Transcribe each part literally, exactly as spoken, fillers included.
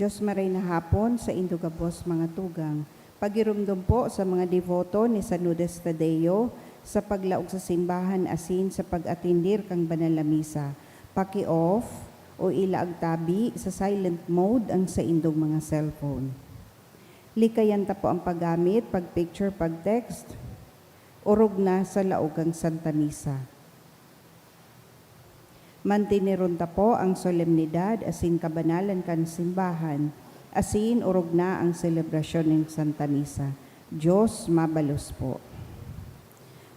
Diyos maray na hapon sa indo gabos mga tugang. Pagirumdom po sa mga deboto ni San Judas Tadeo sa paglaog sa simbahan asin sa pag-atindir kan banal na misa. Paki-off o ilaag tabi sa silent mode ang saindong mga cellphone. Likayan ta po ang paggamit, pag-picture, pag-text. Orog na sa laog kan Santa Misa. Manteneron ta po ang solemnidad asin kabanalan kan simbahan, asin orog na ang selebrasyon nin Santa Misa. Diyos mabalos po.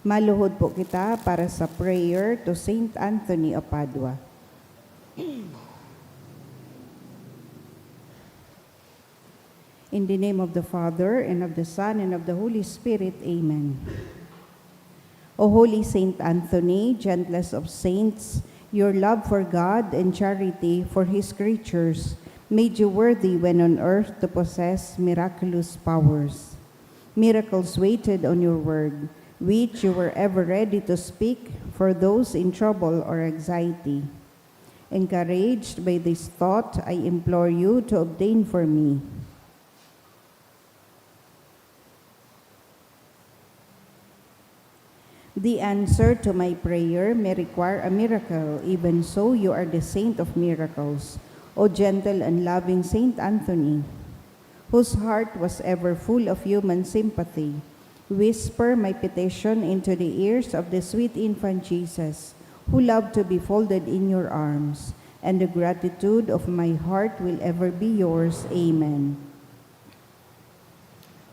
Maluhod po kita para sa prayer to Saint Anthony of Padua. In the name of the Father, and of the Son, and of the Holy Spirit. Amen. O Holy Saint Anthony, gentlest of saints, your love for God and charity for His creatures made you worthy when on earth to possess miraculous powers. Miracles waited on your word, which you were ever ready to speak for those in trouble or anxiety. Encouraged by this thought, I implore you to obtain for me. The answer to my prayer may require a miracle. Even so, you are the saint of miracles, O gentle and loving Saint Anthony, whose heart was ever full of human sympathy. Whisper my petition into the ears of the sweet infant Jesus, who loved to be folded in your arms, and the gratitude of my heart will ever be yours. Amen.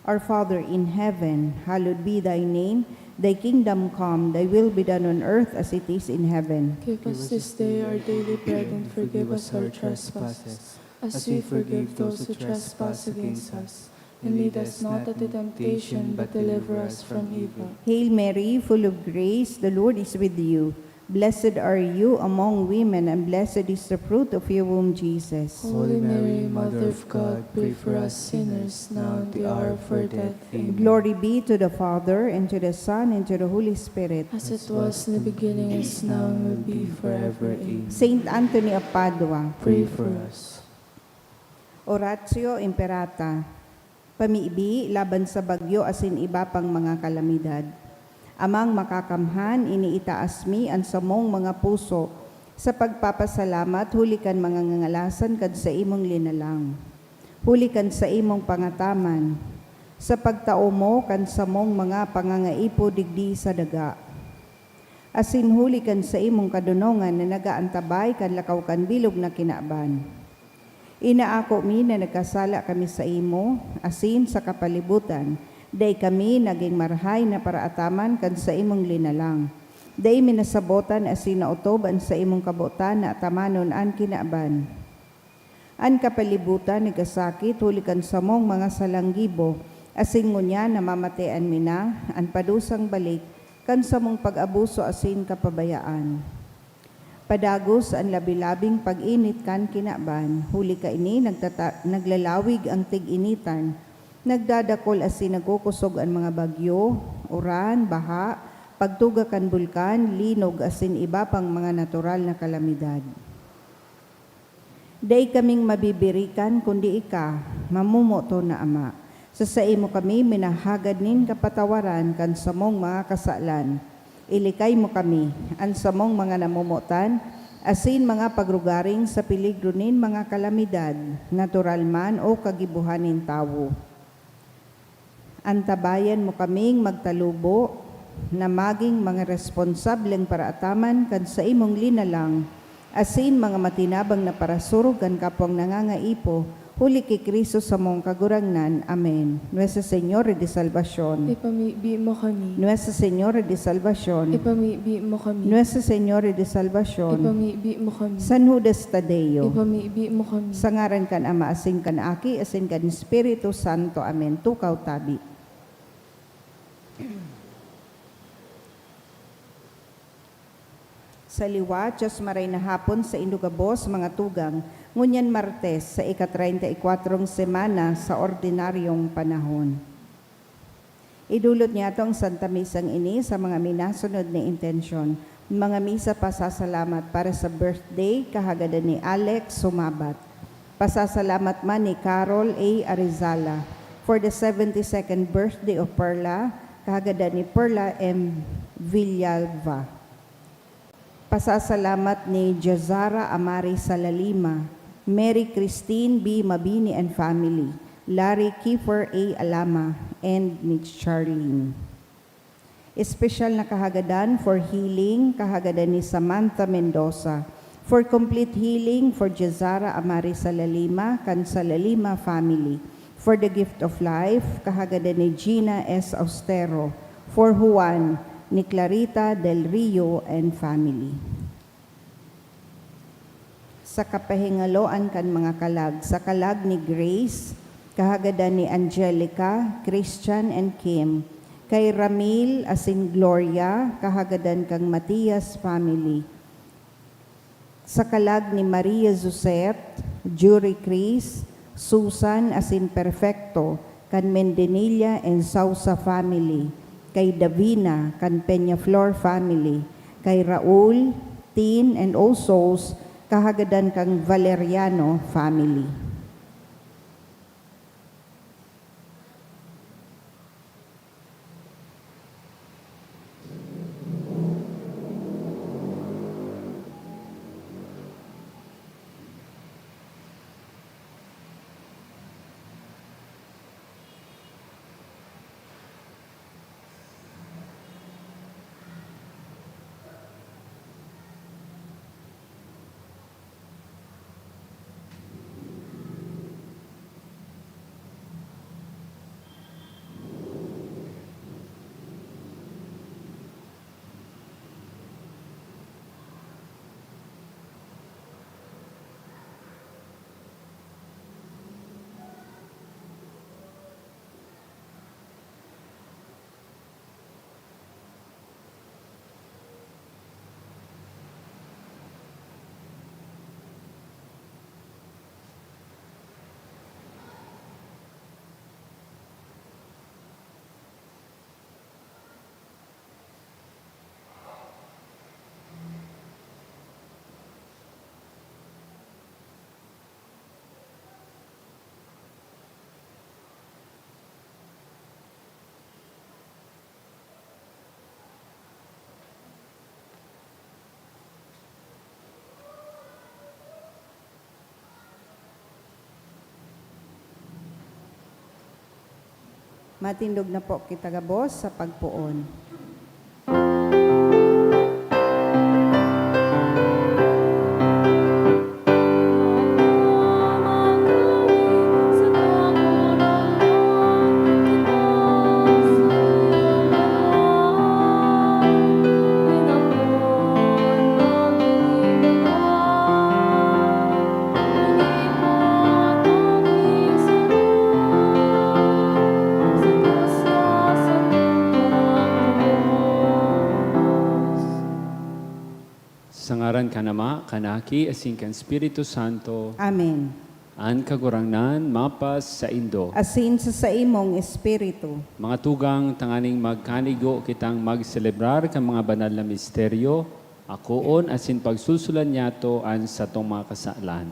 Our Father in heaven, hallowed be thy name. Thy kingdom come, thy will be done on earth as it is in heaven. Give us this day our daily bread and forgive us our trespasses, as we forgive those who trespass against us. And lead us not into temptation, but deliver us from evil. Hail Mary, full of grace, the Lord is with you. Blessed are you among women, and blessed is the fruit of your womb, Jesus. Holy Mary, Mother of God, pray for us sinners, now and the hour of our death. Amen. Glory be to the Father, and to the Son, and to the Holy Spirit. As it was in the beginning, is now, and will be forever. Amen. Saint Anthony of Padua, Pray for us. Oratio Imperata. Pamibi laban sa bagyo asin iba pang mga kalamidad. Amang Makakamhan, iniitaas mi an samong mga puso sa pagpapasalamat huli kan mga ngangalasan kan saimong linalang, huli kan saimong pangataman, sa pagtao mo kan samong mga pangangaipo digdi sa daga, asin huli kan saimong kadonongan na nag-aantabay kan lakaw kan bilog na kinaban. Inaako mi na nagkasala kami saimo, asin sa kapalibutan, dai kami nagin marahay na paraataman kan saimong linalang. Dai mi nasabotan asin naotob an saimong kabotan na atamanon an kinaban. An kapalibutan nagkasakit huli kan samong mga salang gibo, asin ngunyan namamatean mi na an padusang balik kan samong pag-abuso asin kapabayaan. Padagos an labi-labing pag-init kan kinaban, huli kaini nagtata-, naglalawig an tig-initan, nagdadakol asin nagkukosog an mga bagyo, uran, baha, pagtuga kan bulkan, linog asin iba pang mga natural na kalamidad. Dai kaming mabibirikan kundi ika, mamomoton na Ama. Sa saimo kami minahagad nin kapatawaran kan samong mga kasalan. Ilikay mo kami, an samong mga namomotan, asin mga pagrugaring sa peligro nin mga kalamidad, natural man o kagibohan nin tawo. Antabayan mo kaming magtalubo na magin mga responsableng paraataman kan saimong linalang, asin mga matinabang na parasurog kan kapwang nangangaipo, huli ki Cristo samong Kagurangnan. Amen. Nuestra Señora de Salvacion. Ipamibi mo kami. Nuestra Señora de Salvacion. Ipamibi mo kami. Nuestra Señora de Salvacion. Ipamibi mo kami. San Judas Tadeo. Ipamibi mo kami. Sa ngaran kan Ama, asin kan Aki, asin kan Espiritu Santo. Amen. Tukaw tabi. Sa liwat, Diyos maray na hapon saindo gabos, mga tugang, ngunyan Martes, sa ika-treinta y kuatrong semana sa ordinaryong panahon. Idulot niyato ang Santa Misang ini sa mga minasunod na intensyon. Mga misa pasasalamat para sa birthday, kahagadan ni Alex Sumabat. Pasasalamat man ni Carol A Arizala for the seventy-second birthday of Perla, kahagadan ni Perla M Villalba. Pasasalamat ni Jazara Amari Salalima, Mary Christine B Mabini and family, Larry Kiefer A Alama, and ni Charlene. Espesyal na kahagadan for healing, kahagadan ni Samantha Mendoza. For complete healing for Jezara Amari Salalima kan Salalima family. For the gift of life, kahagadan ni Gina S Austero. For Juan, ni Clarita Del Rio and family. Sa kapahingaloan kan mga kalag, sa kalag ni Grace, kahagadan ni Angelica, Christian, and Kim, kay Ramil asin Gloria, kahagadan kan Matias family, sa kalag ni Maria Joseph, Jury Chris, Susan asin Perfecto, kan Mendenilla and Sausa family, kay Davina, kan Peñaflor family, kay Raul, Tin, and All Souls, kahagadan kan Valeriano family. Matindog na po kita gabos sa pagpoon. Sa ngaran kan Ama, kan Aki, asin kan Espiritu Santo. Amen. An Kagurangnan mapasaindo. Asin sa saimong espiritu. Mga tugang, tanganing magkanigo kitang magselebrar kan mga banal na misteryo, akoon asin pagsulsulan niyato an satong mga kasalan.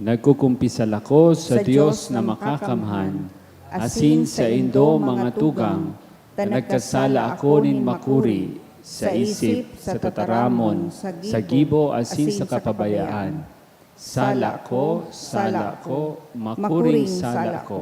Nagkukumpisal ako sa Sa Dios Dios na na makakamhan, makakamhan, asin asin saindo, saindo, mga mga tugang, tugang, ta na nagkasala nagkasala ako ako nin nin makuri, makuri, sa sa isip, isip, sa sa tataramon, tataramon, sa sa gibo, gibo, asin asin sa sa kapabayaan. kapabayaan. Sala ko, sala ko, makuring sala ko.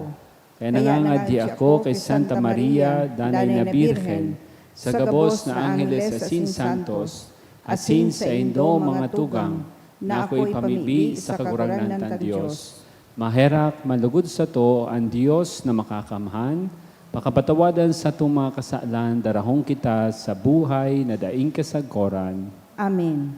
Kaya nangangadi ako kay Santa Maria, danay na Birhen, sa gabos na angheles asin santos, asin saindo, mga tugang, na ako ipamibi sa Kagurangnan tang Dios. Maherak, manlugod sato an Dios na makakamhan, pakapatawadan satong mga kasalan, darahon kita sa buhay na daing kasagkoran. Amen.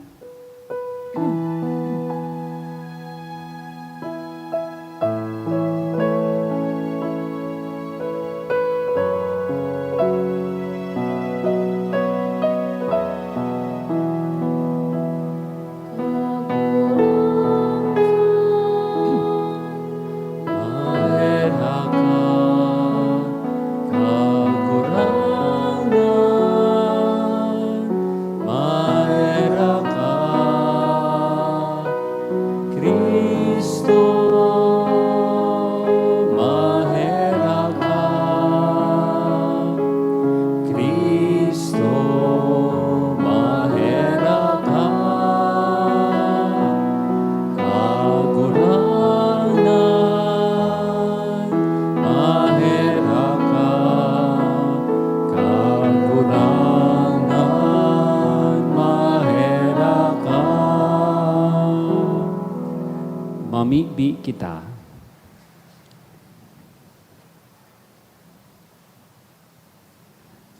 Kita.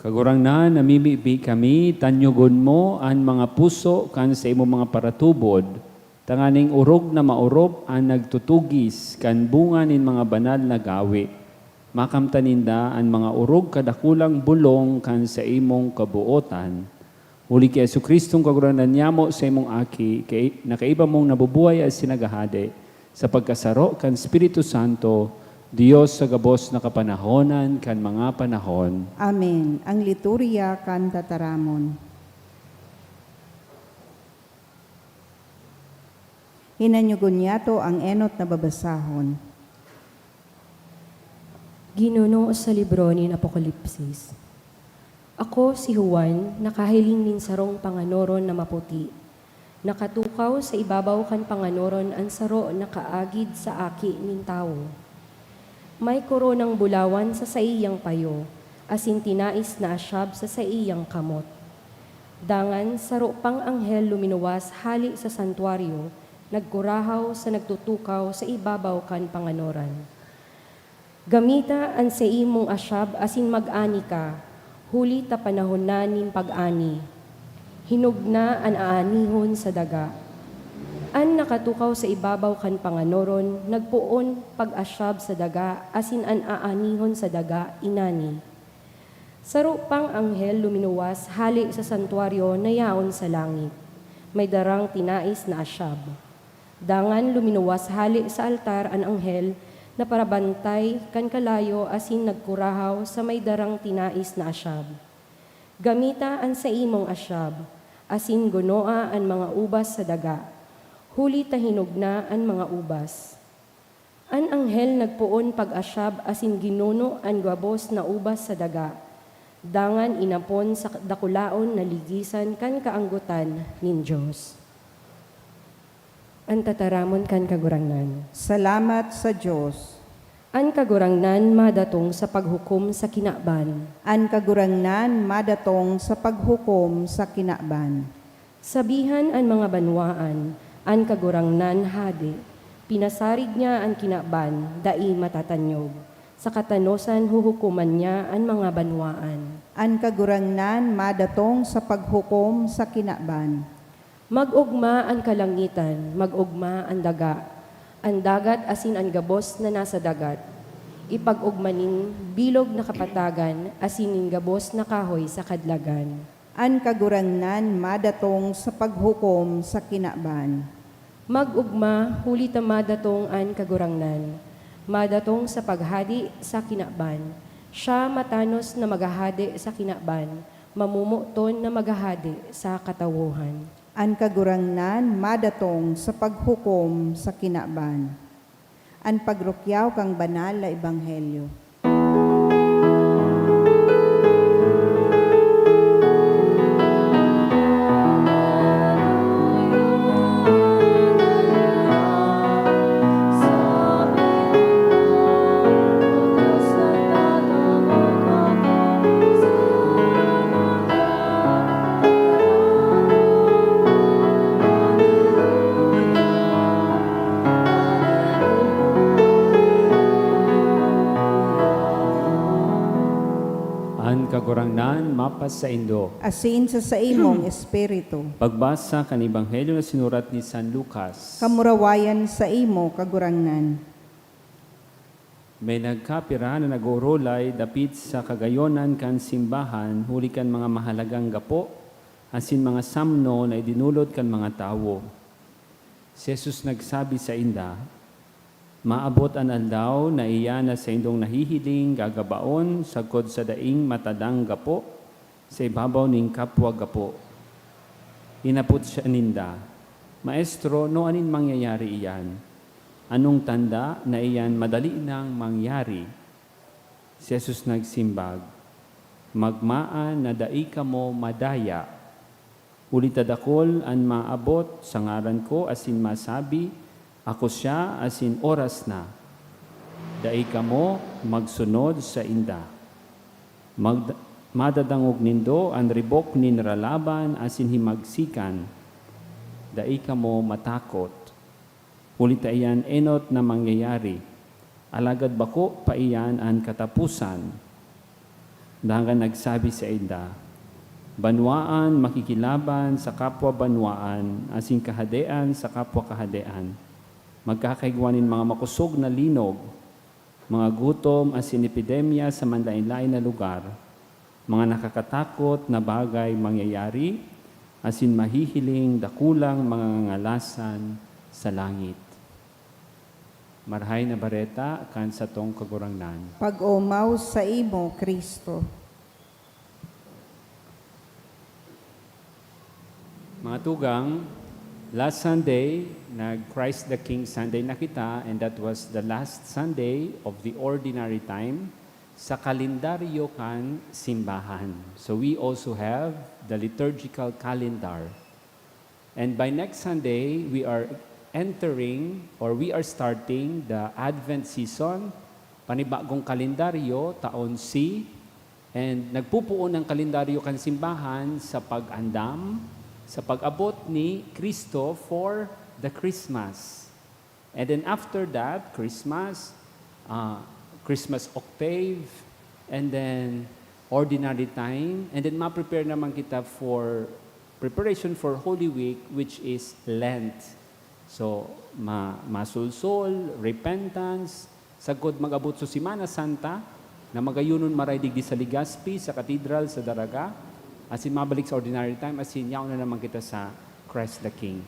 Kagurangnan, namimibi kami, tanyugon mo an mga puso kan saimong mga paratubod, tanganing orog na maorop an nagtutugis kan bunga nin mga banal na gawe. Makamtan ninda an mga orog kadakulang bolong kan saimong kabootan. Huli ki Jesu-Cristong Kagurangnan nyamo, saimong Aki, kai-, na kaiba mong nabubuhay asin naghahade sa pagkasaro kan Espiritu Santo, Dios sa gabos na kapanahonan kan mga panahon. Amen. Ang liturya kan tataramon. Hinanyugon niyato ang enot na babasahon. Ginuno sa libro nin Apokalipsis. Ako, si Juan, nakahiling nin sarong panganoron na maputi. Nakatukaw sa ibabaw kan panganoron an saro na kaagid sa Aki nin Tawo. May koronang bulawan sa saiyang payo, asin tinais na asyab sa saiyang kamot. Dangan saro pang anghel luminuwas hale sa santuaryo, nagkurahaw sa nagtutukaw sa ibabaw kan panganoran. Gamita an saimong asyab asin mag-ani ka, huli ta panahon na nin pag-ani. Hinog na an aanihon sa daga. An nakatukaw sa ibabaw kan panganoron nagpoon pag-asyab sa daga asin an aanihon sa daga inani. Saro pang anghel luminuwas hale sa santuaryo na yaon sa langit. May darang tinais na asyab. Dangan luminuwas hale sa altar an anghel na parabantay kan kalayo asin nagkurahaw sa may darang tinais na asyab. Gamita an saimong asyab, asin gunoa an mga ubas sa daga, huli ta hinog na an mga ubas. An anghel nagpoon pag-asyab asin ginuno an gabos na ubas sa daga, dangan inapon sa dakulaon na ligisan kan kaanggotan nin Dios. An tataramon kan Kagurangnan. Salamat sa Dios. An Kagurangnan madatong sa paghukom sa kinaban. An Kagurangnan madatong sa paghukom sa kinaban. Sabihan an mga banwaan, "An Kagurangnan hade." Pinasarig niya an kinaban, dai matatanyog. Sa katanosan huhukoman niya an mga banwaan. An Kagurangnan madatong sa paghukom sa kinaban. Mag-ogma an kalangitan, mag-ogma an daga, an dagat asin an gabos na nasa dagat. Ipag-ogma nin bilog na kapatagan asin nin gabos na kahoy sa kadlagan. An Kagurangnan madatong sa paghukom sa kinaban. Mag-ogma, huli ta madatong an Kagurangnan. Madatong sa paghade sa kinaban. Siya matanos na maghahade sa kinaban, mamomoton na maghahade sa katawohan. An Kagurangnan madatong sa paghukom sa kinaban. An pagrukyaw kan Banal na Ebanghelyo. An Kagurangnan mapasaindo. Asin sa saimong espiritu. Pagbasa kan Ebanghelyo na sinurat ni San Lucas. Kamurawayan saimo, Kagurangnan. May nagkapira na nag-oorolay dapit sa kagayonan kan simbahan huli kan mga mahalagang gapo asin mga samno na idinulot kan mga tawo. Si Jesus nagsabi sainda, "Maabot an aldaw na iyan na saindong nahihiling gagabaon sagkod sa daing matadang gapo sa ibabaw nin kapwa gapo." Hinapot siya ninda, "Maestro, nuanin mangyayari iyan? Anong tanda na iyan madali nang mangyari?" Si Jesus nagsimbag, "Magmaan na dai kamo madaya, huli ta dakul an maabot sa ngaran ko asin masabi, 'Ako siya,' asin, 'Oras na.' Dai kamo magsunod sainda. Mag-, madadangog nindo an ribok nin ralaban asin himagsikan. Dai kamo matakot." Huli ta iyan enot na mangyayari, alagad bako pa iyan an kataposan. Dangan nagsabi sainda, "Banwaan makikilaban sa kapwa banwaan, asin kahadean sa kapwa kahadean. Magkakaigwa nin mga makosog na linog, mga gutom asin epidemya sa manlaen-laen na lugar. Mga nakakatakot na bagay mangyayari, asin mahihiling dakulang mga ngangalasan sa langit." Marahay na Bareta kan satong Kagurangnan. Pag-omaw saimo, Cristo. Mga tugang, last Sunday, nag-Christ the King Sunday na kita, and that was the last Sunday of the ordinary time sa kalendaryo kan simbahan. So we also have the liturgical calendar. And by next Sunday, we are entering or we are starting the Advent season, panibagong kalendaryo, taon C. And nagpupuon ang kalendaryo kan simbahan sa pag-andam, sa pag-abot ni Cristo for the Christmas. And then after that, Christmas, ah, Christmas octave, and then ordinary time, and then ma-prepare naman kita for preparation for Holy Week, which is Lent. So, ma-, masulsol, repentance, sagkod mag-abot sa Semana Santa, na magayonon maray digdi sa Legazpi, sa Katedral, sa Daraga, asin mabalik sa ordinary time, asin yaon na naman kita sa Christ the King.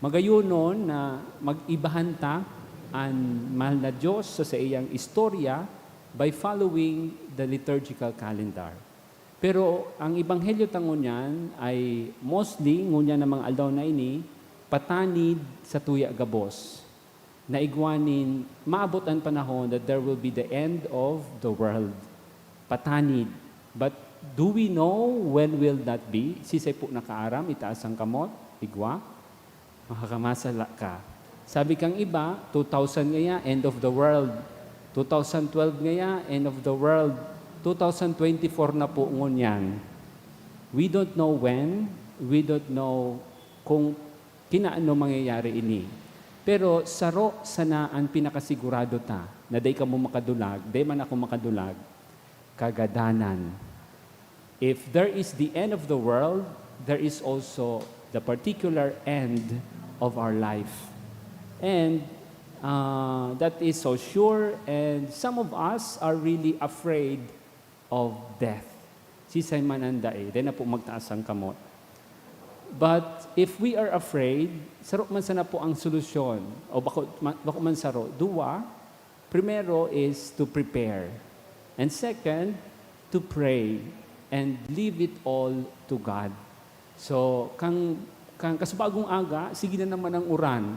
Magayonon na mag-ibahan ta an mahal na Diyos sa saiyang istorya by following the liturgical calendar. Pero ang ebanghelyo ta ngunyan ay mostly, ngunyan na mga aldaw na ini, patanid sa tuya gabos. Na igwa nin maabot an panahon that there will be the end of the world. Patanid. But do we know when will that be? Sisay po nakaaram, itaas ang kamot, igwa. Makakamasala ka. Sabi kang iba, two thousand ngaya, end of the world. Two thousand twelve ngaya, end of the world. Two thousand twenty-four na po ngunyan. We don't know when, we don't know kung kinaano mangyayari ini. Pero saro sana an pinakasigurado ta, na dai kamo makadulag, dai man ako makadulag, kagadanan. If there is the end of the world, there is also the particular end of our life. And, uh, that is so sure, and some of us are really afraid of death. Sisay man an dai, dai na po magtaas ang kamot. But if we are afraid, saro man sana po ang solusyon, o bako, ma-, bako man saro, duwa, primero is to prepare. And second, to pray and leave it all to God. So, kang, kang kasubagong aga, sige na naman ang uran.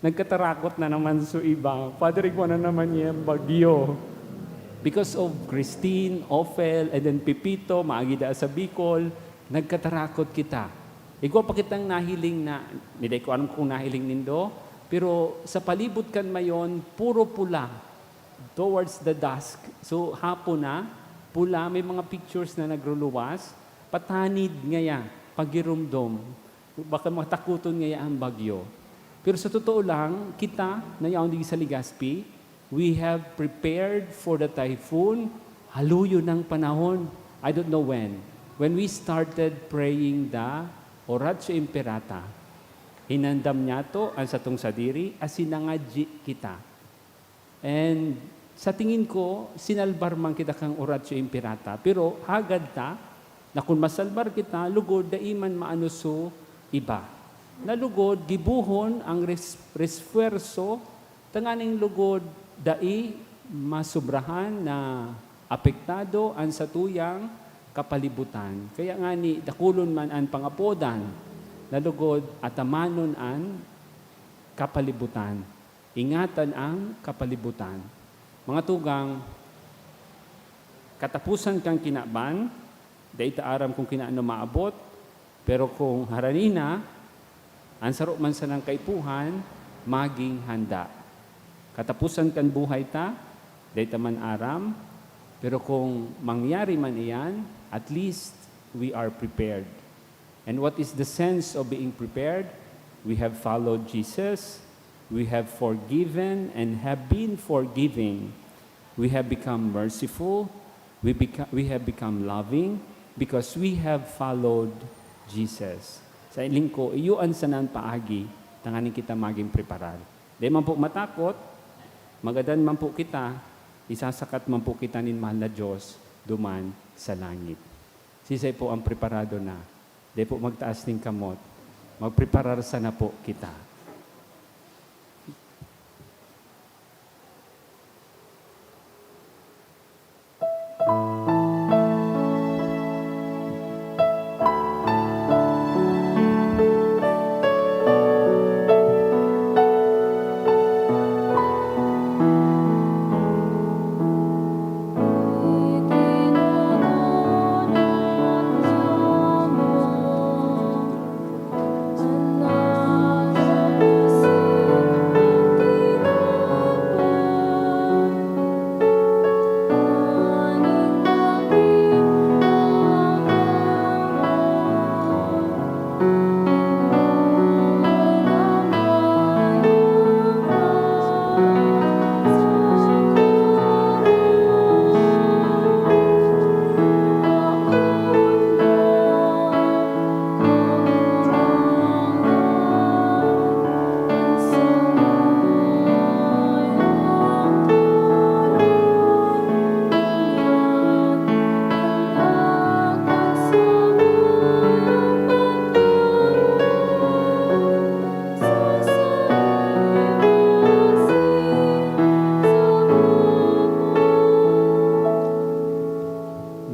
Nagkatarakot na naman so iba. Padre, igwa na naman niya bagyo. Because of Christine, Ophel, and then Pepito, maagi daa sa Bicol, nagkatarakot kita. Igwa pa kitang nahiling na, hindi ko alam kung nahiling nindo, pero sa palibot kan Mayon, puro pula. Towards the dusk. So, hapon na, pula, may mga pictures na nagruluwas, patanid ngaya, pagirumdom. Baka matakuton ngaya ang bagyo. Pero sa totoo lang, kita na yaon digdi sa Legazpi, we have prepared for the typhoon, haluyon ng panahon. I don't know when. When we started praying the Oratio Imperata, hinandam niyato an satong sadiri asin nangadyi kita. And sa tingin ko, sinalbar man kita kan Oratio Imperata. Pero hagad ta na kun masalbar kita, lugod dai man maano so iba. Na lugod, gibohon ang res-, resfuerso tanganing lugod dai masobrahan na apektado an satuyang kapalibutan. Kaya ngani, dakulon man an pangapodan, na lugod atamanon an kapalibutan. Ingatan an kapalibutan. Mga tugang, kataposan kan kinaban, dai ta aram kun kinaano maabot, pero kun harani na, an saro man sanang kaipuhan, maging handa. Kataposan kan buhay ta, dai ta man aram, pero kun mangyari man iyan, at least we are prepared. And what is the sense of being prepared? We have followed Jesus. We have forgiven and have been forgiving. We have become merciful. We, beca- we have become loving because we have followed Jesus. Sa iling ko, iyo an sanang paagi tanganing kita magin preparar. Di man po matakot, magadan man po kita, isasakat man po kita nin mahal na Diyos duman sa langit. Sisay po ang preparado na? Di po magtaas nin kamot. Magpreparar sana po kita.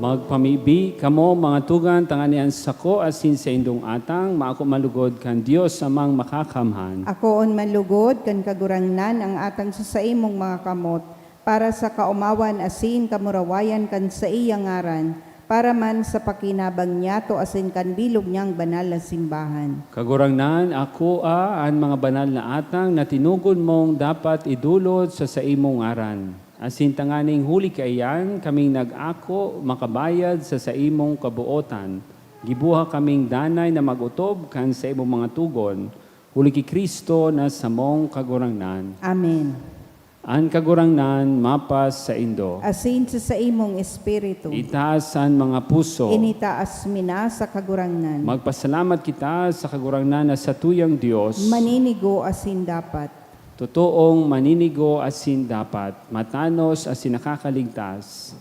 Magpamibi kamo, mga tugang, tanganing an sako asin saindong atang maako man lugod kan Dios Amang Makakamhan. Akoon man lugod kan Kagurangnan ang atang sa saimong mga kamot, para sa kaomawan asin kamurawayan kan saiyang ngaran, para man sa pakinabang niyato asin kan bilog niyang banal na simbahan. Kagurangnan, akoa an mga banal na atang na tinugon mong dapat idolot sa saimong ngaran. Asin tanganing huli kaiyan, kaming nag-ako makabayad sa saimong kabootan, giboha kaming danay na mag-otob kan saimong mga togon, huli ki Cristo na samong Kagurangnan. Amen. An Kagurangnan mapasaindo. Asin sa saimong espiritu. Itaas an mga puso. Initaas mi na sa Kagurangnan. Magpasalamat kita sa Kagurangnan na satuyang Dios. Maninigo asin dapat. Totoong maninigo asin dapat, matanos asin nakakaligtas.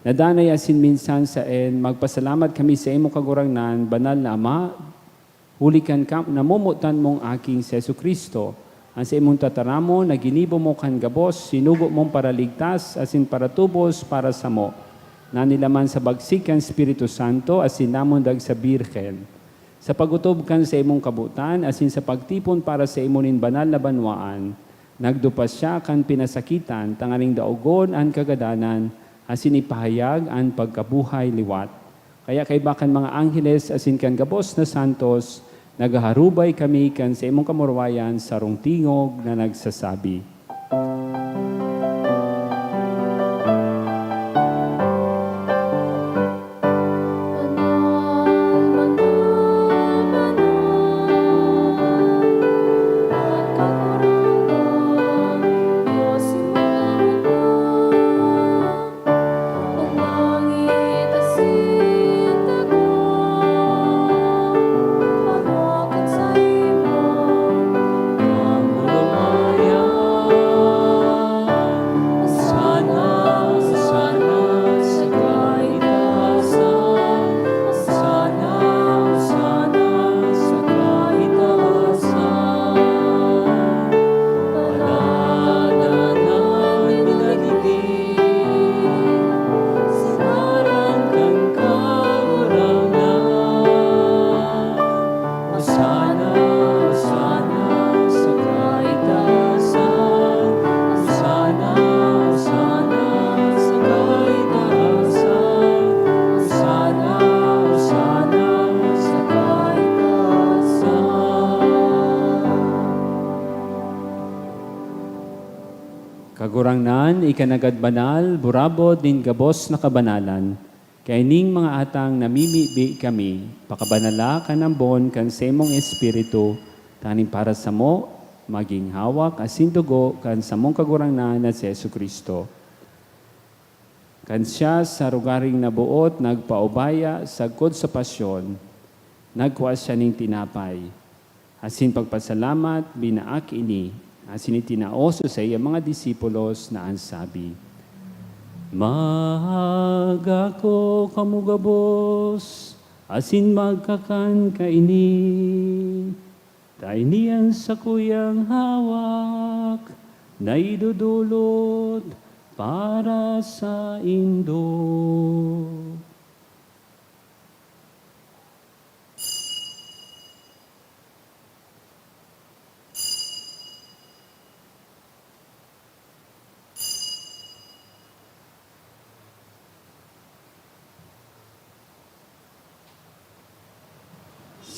Na danay asin minsan saen, magpasalamat kami sa imo, Kagurangnan, Banal na Ama, huli kan ka-, namomotan mong Aki si Jesu-Cristo. An saimong tataramon na ginibo mo kan gabos, sinugo mong paraligtas asin paratubos para samo, na nilaman sa bagsik kan Espiritu Santo asin namundag sa Birhen. Sa pag-otob kan saimong kabotan asin sa pagtipon para saimo nin banal na banwaan, nagdupa siya kan pinasakitan tanganing daogon an kagadanan asin ipahayag an pagkabuhay liwat. Kaya kaiba kan mga angheles asin kan gabos na santos, naghaharubay kami kan saimong kamurawayan sarong tingog na nagsasabi, Kagurangnan, ika nanggad banal, burabod nin gabos na kabanalan. Kaining mga atang namimibi kami, pakabanala kan ambon kan saimong Espiritu, tanganing para samo, magin hawak asin dugo kan samong Kagurangnan na si Jesu-Cristo. Kan siya sa rogaring naboot nagpaubaya sagkod sa pasyon, nagkua siya nin tinapay, asin pagpasalamat, binaak ini, asin itinao sa saiyang mga disipulos na an sabi, "Magako kamo gabos, asin magkakan kaini. Ta ini an sakuyang hawak na idodolot para saindo."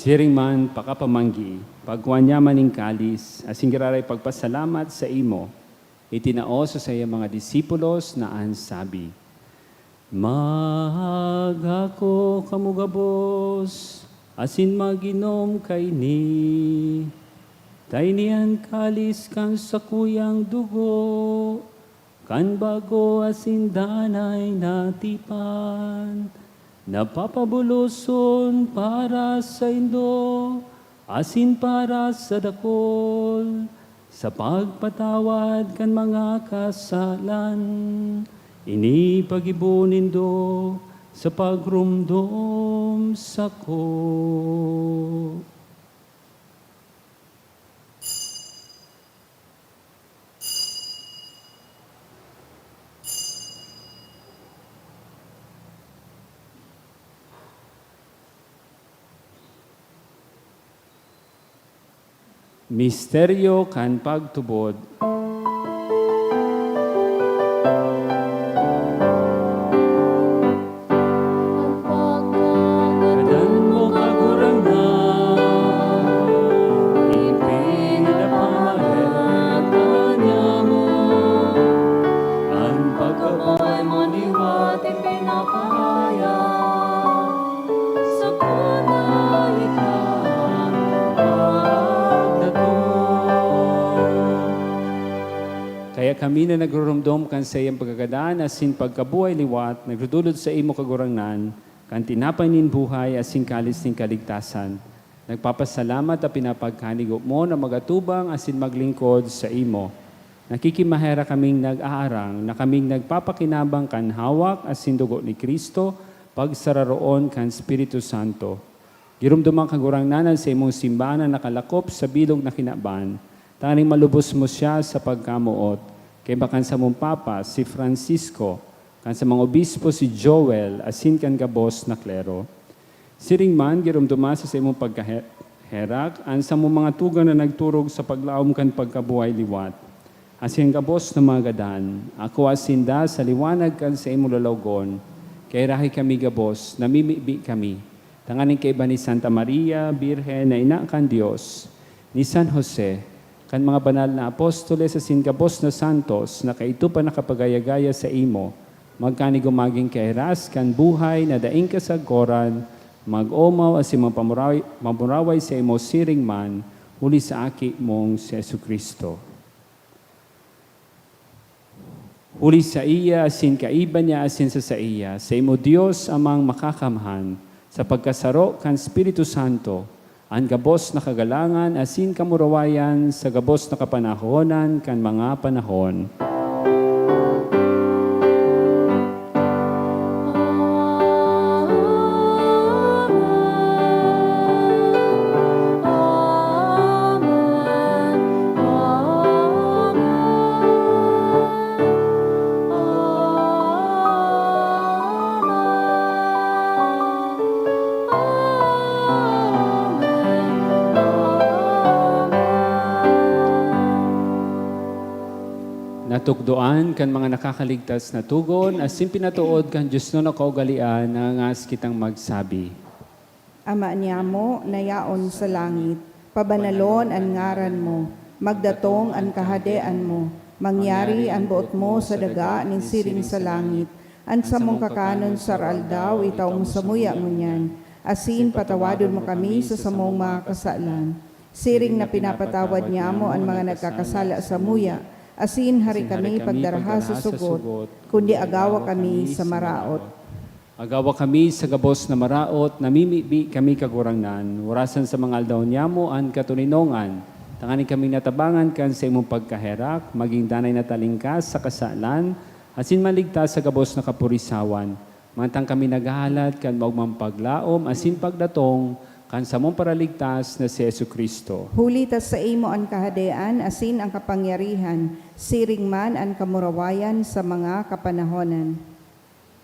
Siring man pakapamanggi, pagkua niya man nin kalis, asin giraray pagpasalamat sa imo, itinao sa saiyang mga disipulos na an sabi, "Magako kamo gabos, asin mag-inom kaini. Ta ini an kalis kan sakuyang dugo, kan bago asin danay na tipan, na papabuloson para saindo asin para sa dakul, sa pagpatawad kan mga kasalan. Ini paggibo nindo sa pagromdom sako." Misteryo kan pagtubod. Gadan mo, Kagurangnan, ipinapamaret ka niamo. An pagkabuhay mo liwat ipinapahayag, sako na ika an pagdatong. Kaya kami na nagruromdom kan saiyang pagkagadan asin pagkabuhay liwat, nagdudulod saimo, Kagurangnan, kan tinapay nin buhay asin kalis nin kaligtasan. Nagpapasalamat ta pinapagkanigo mo na magatubang asin maglingkod saimo. Nakikimaherak kaming nag-aarang na kaming nagpapakinabang kan hawak asin dugo ni Cristo, pagsararoon kan Espiritu Santo. Giromdoman, Kagurangnan, an saimong simbahan na nakalakop sa bilog na kinaban, tanganing malubos mo siya sa pagkamoot, kaiba kan samong Papa, si Francisco, kan samong obispo, si Joel, asin kan gabos na klero. Siring man, giromdoman sa saimong pagkahe-, herak an samong mga tugang na nagturog sa paglaom kan pagkabuhay liwat. Asin gabos na mga gadan, akoa sinda sa liwanag kan saimong lalawogon, kaya rahay kami gabos, namimibi kami, tanganing kaiba ni Santa Maria, Birhen na ina kan Dios, ni San Jose, kan mga banal na apostoles asin gabos na santos na kaidto pa nakapagaya-gaya saimo, magkanigo magin kahiras kan buhay na daing kasagkoran, mag-omaw asin magpamuraway, mamuraway saimo siring man, huli sa Aki mong si Jesu-Cristo. Huli saiya asin kaiba niya asin sa saiya, saimo Dios Amang Makakamhan, sa pagkasaro kan Espiritu Santo, an gabos na kagalangan asin kamurawayan sa gabos na kapanahonan kan mga panahon. Natukdoan kan mga nakakaligtas na togon, asin pinatood kan diosnon na kaugalean, nangangas kitang magsabi, Ama niamo na yaon sa langit, pabanalon an ngaran mo, magdatong an kahadean mo, mangyari an boot mo sa daga nin siring sa langit. An samong kakanon sa aroaldaw itao mo samuya ngunyan, asin patawadon mo kami sa samong mga kasalan, Siring na pinapatawad niamo an mga nagkakasala samuya, asin hari kami pagdaraha sa sugot, kundi agawa kami sa maraot. Agawa kami sa gabos na maraot, namimibi kami, Kagurangnan, warasan sa mga aldaw niamo an katoninongan, tanganing kami natabangan kan saimong pagkaherak, magin danay na talingkas sa kasalan, asin maligtas sa gabos na kapurisawan, mantang kami naghahalat kan maogmang paglaom asin pagdatong kan samong Paraligtas na si Jesu-Cristo. Huli ta saimo an kahadean asin an kapangyarihan, siring man an kamurawayan sa mga kapanahonan.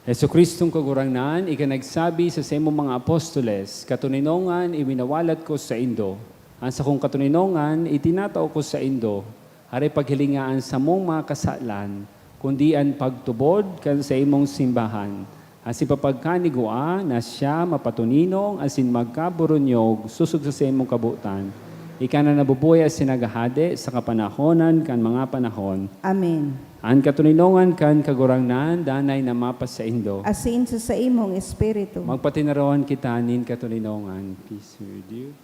Jesu-Cristong Kagurangnan, ika nagsabi sa saimong mga apostoles, "Katoninongan iwinawalat ko saindo, an sakong katoninongan itinatao ko saindo." Hare paghilinga an samong mga kasalan, kundi an pagtubod kan saimong simbahan, asin papagkanigua na siya mapatoninong asin magkaburunyog sosog sa saimong kabotan, ika na nabubuhay asin naghahade sa kapanahonan kan mga panahon. Amen. An katoninongan kan Kagurangnan danay na mapasaindo. Asin sa saimong espiritu. Magpatinarawan kita nin katoninongan. Peace with you.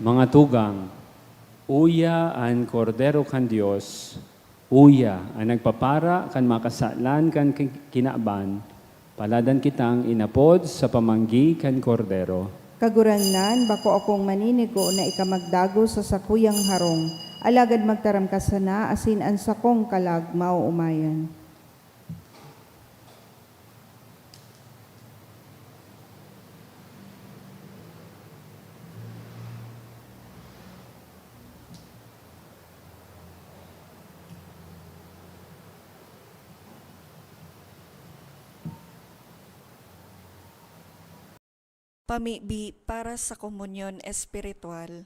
Mga tugang, uya an Kordero kan Dios, uya an nagpapara kan mga kasalan kan ki-, kinaban, paladan kitang inapod sa pamanggi kan Kordero. Kagurangnan, bako akong maninigo na ika magdagos sa sakuyang harong, alagad magtaram ka sana asin an sakong kalag maoomayan. Pamibi para sa komunyon espiritual.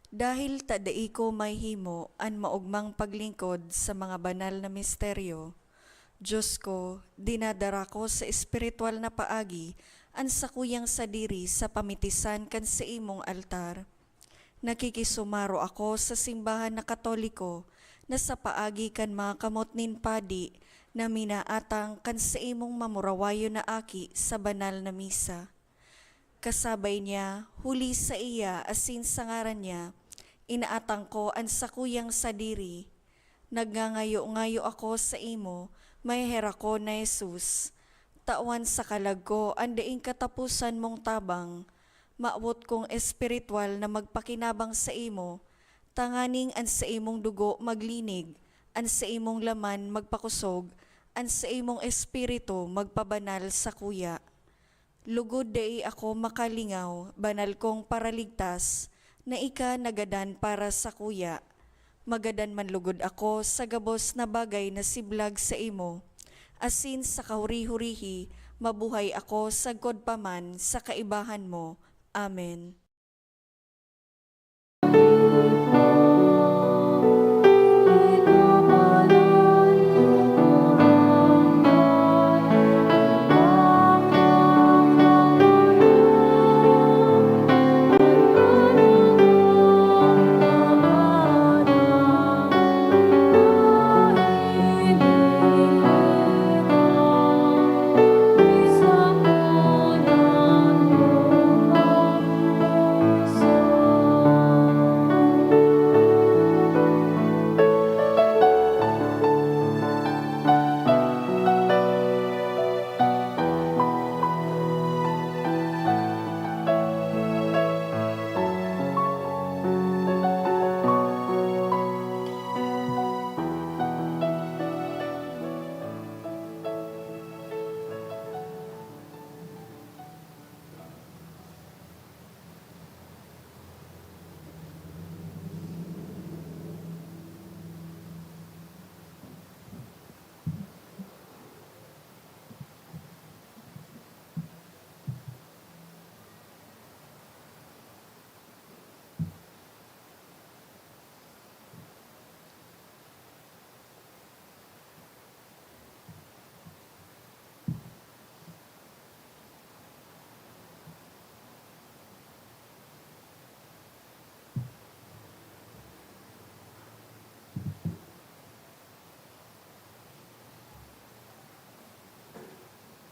Dahil ta dai ko mahihimo an maogmang paglingkod sa mga banal na misteryo, Dios ko, dinadara ko sa espiritual na paagi an sakuyang sadiri sa pamitisan kan saimong altar. Nakikisumaro ako sa simbahan na Katoliko na sa paagi kan mga kamot nin padi na minaatang kan saimong mamurawayon na aki sa banal na misa. Kasabay niya, huli saiya asin sa ngaran niya, inaatang ko an sakuyang sadiri. Nagngangayo-ngayo ako saimo, maheherakon na Jesus. Tawan sa kalag ko an daing kataposan mong tabang. Mawot kong espiritual na magpakinabang saimo, tanganing an saimong dugo maglinig, an saimong laman magpakosog, an saimong espiritu magpabanal sakuya. Lugod dai ako makalingaw, banal kong Paraligtas, na ika nagadan para sakuya. Magadan man lugod ako sa gabos na bagay na siblag saimo, asin sa kahuri-hurihi mabuhay ako sagkod pa man sa kaibahan mo. Amen.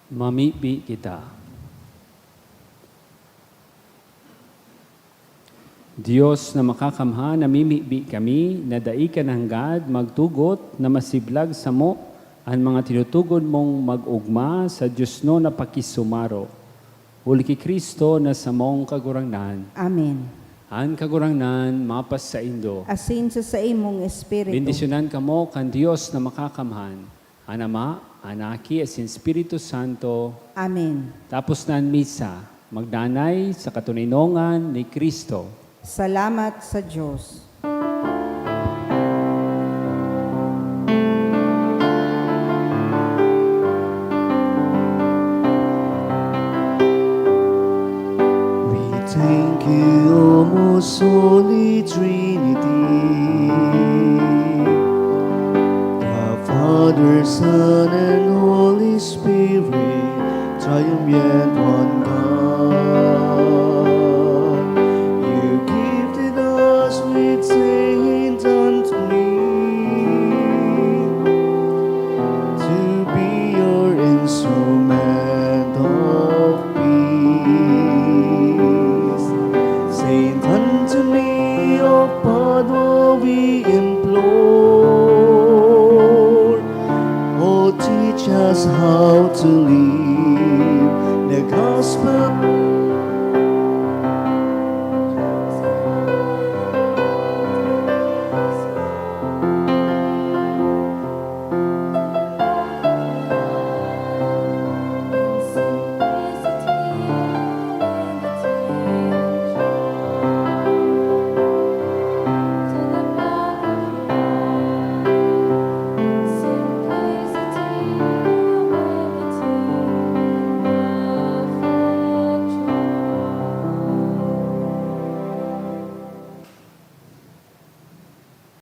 Mamibi kita. Dios na makakamhan, namimibi kami na dai ka nanggad magtugot na masiblag samo an mga tinutugon mong mag-ogma sa diosnon na pakisumaro. Huli ki Cristo na samong Kagurangnan. Amen. An Kagurangnan mapasaindo. Asin sa saimong espiritu. Bendisyonan kamo kan Dios na makakamhan, an Ama, an Aki, asin Espiritu Santo. Amen. Tapos na an misa, magdanay sa katoninongan ni Cristo. Salamat sa Dios.